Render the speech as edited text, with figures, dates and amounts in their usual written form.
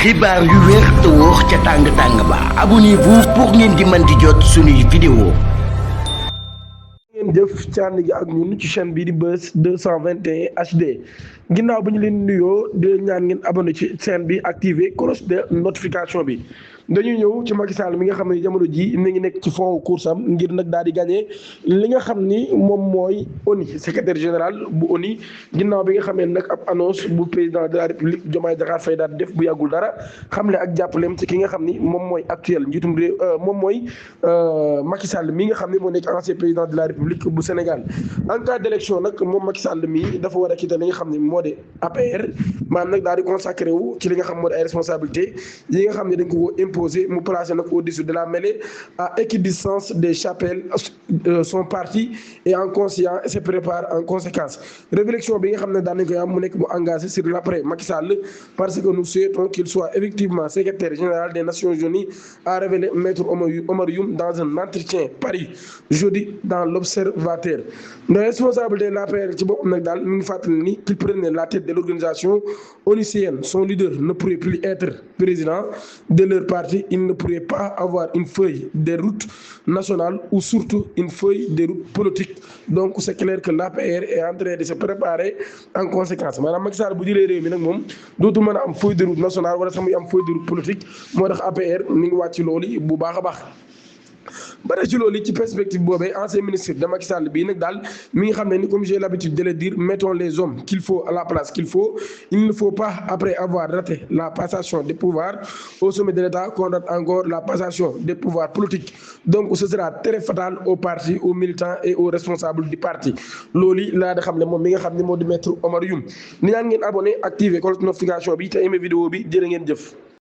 xibaar yu wér te wóor ca tàng tàng ba abonnez-vous pour ngeen di mën di jot suñuy vidéo. ngeen jëf ci ànd gi ak ñun ci chaîne bii di Buzz 221 HD ginnaaw bu ñu leen nuyoo di ñaan ngeen abonné ci chaîne bi activé cloche de notification bi. dañuy ñëw ci Macky Sall mi nga xam ne jamono ji mi ngi nekk ci fond course am ngir nag daal di gagné li nga xam ni moom mooy ONU secrétaire général bu ONU ginnaaw bi nga xamee nag ab annonce bu président de la république Diomaye Diakhar Faye daal def bu yàggul dara xamle ak jàppaleem ci ki nga xam ni moom mooy actuel njiitum réew moom mooy Macky Sall mi nga xam ne moo nekk ancien président de la république bu Sénégal en cas d' élection nag moom Macky Sall mi dafa war a quitter li nga xam ne moo di APR maanaam nag daal di consacré wu ci li nga xam moo di ay responsabilité yi nga xam ne dañ ko mu placé nag au-dessus de la mêlée à équidistance des chapelles son parti est en conscience et se prépare en conséquence réflexion bi nga xam ne daan nañ koy am mu nekk mu engagé sur l'après Macky Sall parce que nous souhaitons qu'il soit effectivement secrétaire général des Nations Unies, a révélé Maître Oumar Youm dans un entretien Paris jeudi dans l'Observateur. Le responsable de l'APR ci boppam nag daal mi ngi fàttali ni qu'il prenait la tête de l'organisation onusienne, son leader ne pourrait plus être président de leur parti. Il ne pourrait pas avoir une feuille de route nationale ou surtout une feuille de route politique. Donc c'est clair que l'APR est en train de se préparer en conséquence maanaam Macky Sall bu jëlee réew mi nag moom dootu mën a am feuille de route nationale wala sax muy am feuille de route politique moo tax APR mi ngi wàcc loolu bu baax a baax. bare ci loolu ci perspective boobee ancien ministre de Macky Sall bii nag daal mi ngi xam ne ni comme j'ai l'habitude de le dire mettons les hommes qu'il faut à la place qu'il faut. Il ne faut pas après avoir raté la passation des pouvoirs au sommet de l'État qu'on rate encore la passation des pouvoirs politiques. Donc ce sera très fatal aux partis, aux militants et aux responsables du parti loolu laa da xam ne moom mi nga xam ne moo di Maître Oumar Youm ni ñaan ngeen abonné activé cloche notification bi te aimé vidéo bi jërë ngeen jëf.